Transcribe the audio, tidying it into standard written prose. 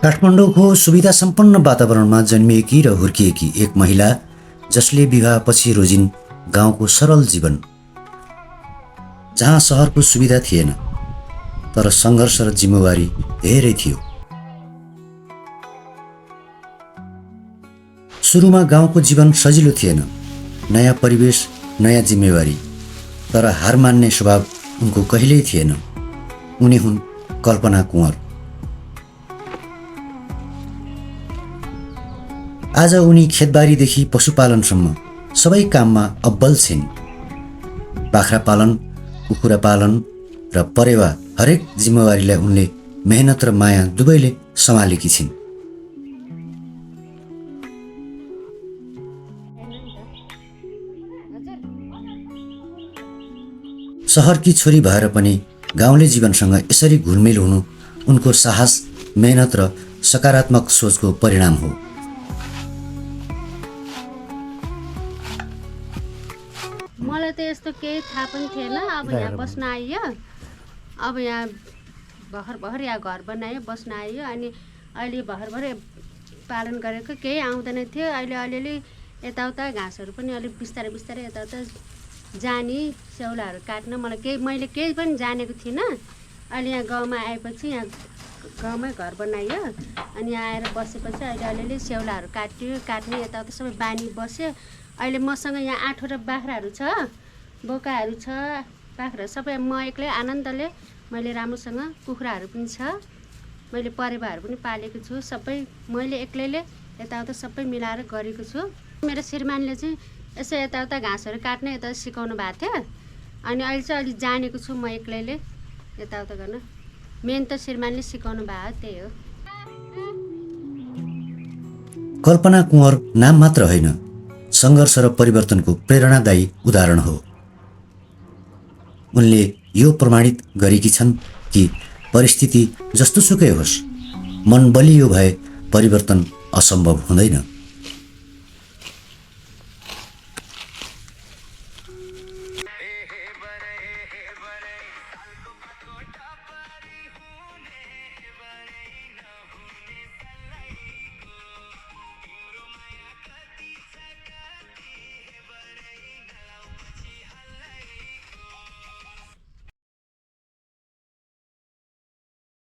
काठमाडौँको सुविधा सम्पन्न वातावरणमा जन्मिएकी र हुर्किएकी एक महिला जसले विवाहपछि रोजिन् गाउँको सरल जीवन, जहाँ सहरको सुविधा थिएन तर सङ्घर्ष र जिम्मेवारी धेरै थियो। सुरुमा गाउँको जीवन सजिलो थिएन, नयाँ परिवेश, नयाँ जिम्मेवारी, तर हार मान्ने स्वभाव उनको कहिल्यै थिएन। उनी हुन् कल्पना कुँवर। आज उनी खेतबारीदेखि पशुपालनसम्म सबै काममा अब्बल छिन्। बाख्रा पालन, कुखुरा पालन र परेवा हरेक जिम्मेवारीलाई उनले मेहनत र माया दुवैले सम्हालेकी छिन्। सहरकी छोरी भएर पनि गाउँले जीवनसँग यसरी घुलमिल हुनु उनको साहस, मेहनत र सकारात्मक सोचको परिणाम हो। मलाई त यस्तो केही थाहा पनि थिएन। अब यहाँ बस्न आइयो, अब यहाँ भर्खर यहाँ घर बनायो, बस्न आइयो। अनि अहिले भर्खर पालन गरेको केही आउँदैन थियो। अहिले अलिअलि यताउता घाँसहरू पनि अलिक बिस्तारै बिस्तारै यताउता जाने, स्याउलाहरू काट्न मैले केही पनि जानेको थिइनँ। अहिले यहाँ गाउँमा आएपछि यहाँ गाउँमै घर बनाइयो। अनि यहाँ आएर बसेपछि अहिले अलिअलि स्याउलाहरू काट्ने यताउता सबै बानी बस्यो। अहिले मसँग यहाँ 8वटा बाख्राहरू छ, बोकाहरू छ, बाख्रा सबै म एक्लै आनन्दले मैले राम्रोसँग कुखुराहरू पनि छ, मैले परेवाहरू पनि पालेको छु। सबै मैले एक्लैले यताउता सबै मिलाएर गरेको छु। मेरो श्रीमानले चाहिँ यसो यताउता घाँसहरू काट्न यता सिकाउनु भएको थियो। अनि अहिले चाहिँ अलिक जानेको छु म एक्लैले यताउता गर्न। मेन त श्रीमानले सिकाउनु भयो, त्यही हो। कल्पना कुँवर नाम मात्र होइन, सङ्घर्ष र परिवर्तनको प्रेरणादायी उदाहरण हो। उनले यो प्रमाणित गरेकी छन् कि परिस्थिति जस्तोसुकै होस्, मन बलियो भए परिवर्तन असम्भव हुँदैन।